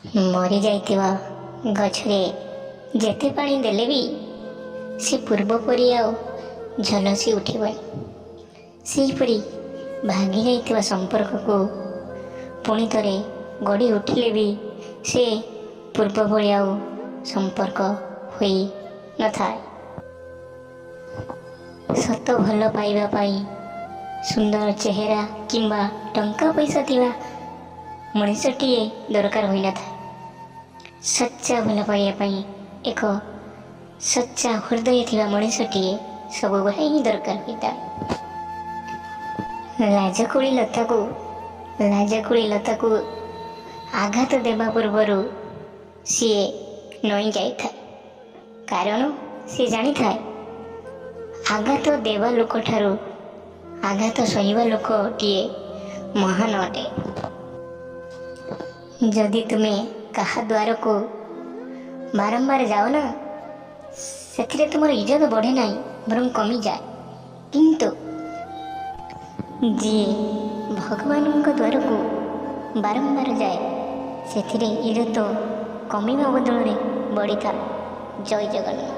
ମରିଯାଇଥିବା ଗଛରେ ଯେତେ ପାଣି ଦେଲେ ବି ସେ ପୂର୍ବ ପରି ଆଉ ଝଲସି ଉଠିବନି। ସେହିପରି ଭାଙ୍ଗି ଯାଇଥିବା ସମ୍ପର୍କକୁ ପୁଣି ଥରେ ଗଢ଼ି ଉଠିଲେ ବି ସେ ପୂର୍ବ ଭଳି ଆଉ ସମ୍ପର୍କ ହୋଇନଥାଏ। ସତ ଭଲ ପାଇବା ପାଇଁ ସୁନ୍ଦର ଚେହେରା କିମ୍ବା ଟଙ୍କା ପଇସା ଥିବା ମଣିଷଟିଏ ଦରକାର ହୋଇନଥାଏ। ସଚ୍ଚା ଭଲ ପାଇବା ପାଇଁ ଏକ ସଚ୍ଚା ହୃଦୟ ଥିବା ମଣିଷଟିଏ ସବୁବେଳେ ହିଁ ଦରକାର ହୋଇଥାଏ। ଲାଜକୁଳି ଲତାକୁ ଆଘାତ ଦେବା ପୂର୍ବରୁ ସିଏ ନଇଁ ଯାଇଥାଏ, କାରଣ ସେ ଜାଣିଥାଏ, ଆଘାତ ଦେବା ଲୋକଠାରୁ ଆଘାତ ସହିବା ଲୋକଟିଏ ମହାନ ଅଟେ। ଯଦି ତୁମେ କାହା ଦ୍ୱାରକୁ ବାରମ୍ବାର ଯାଅ ନା, ସେଥିରେ ତୁମର ଇଜ୍ଜତ ବଢ଼େ ନାହିଁ, ବରଂ କମିଯାଏ। କିନ୍ତୁ ଯିଏ ଭଗବାନଙ୍କ ଦ୍ୱାରକୁ ବାରମ୍ବାର ଯାଏ, ସେଥିରେ ଇଜ୍ଜତ କମିବା ବଦଳରେ ବଢ଼ିଥାଏ। ଜୟ ଜଗନ୍ନାଥ।